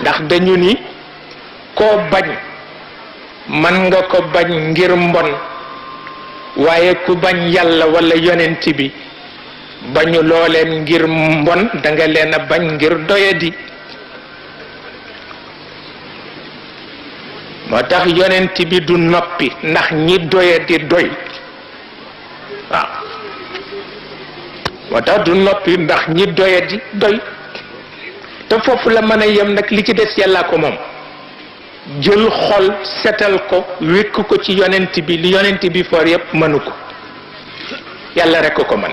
ndax dañu ni koo bañ man nga ko bañ ngir mbon waaye ku bañ yàlla walla yonent bi bañu loo leen ngir mbon danga leen a bañ ngir doyadi. moo tax yonent bi du noppi ndax ñi doyadi doy waaw moo tax du noppi ndax ñi doyadi doy te foofu la mën a yem nag li ci des yàllaa ko moom. jël xol setal ko wékk ko ci yonent bi li yonent bi for yépp mënu ko yàlla rekk ko mën.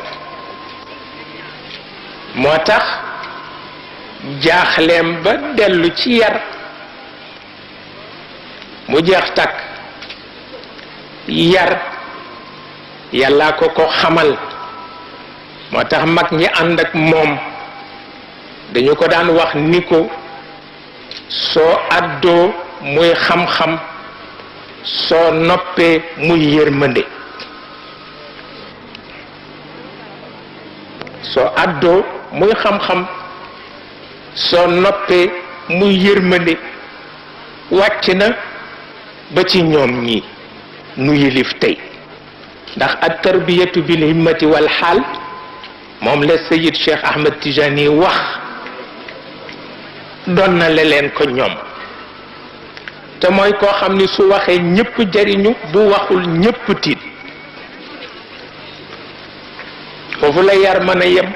moo tax jaaxleem ba dellu ci yar mu jeex takk. yar yàllaa ko ko xamal moo tax mag ñi ànd ak moom dañu ko daan wax ni ko soo àddoo muy xam-xam soo noppee muy yërmande. soo àddoo muy xam-xam soo noppee muy yërmande. wàcc na ba ci ñoom ñi nu yilif tey ndax at tarbiyatu bil himmati wal xaal moom la Sayid Cheikh Ahmed Tijani wax doon na leen ko ñoom te mooy koo xam ni su waxee ñépp jariñu bu waxul ñépp tiit foofu la yar mën a yem.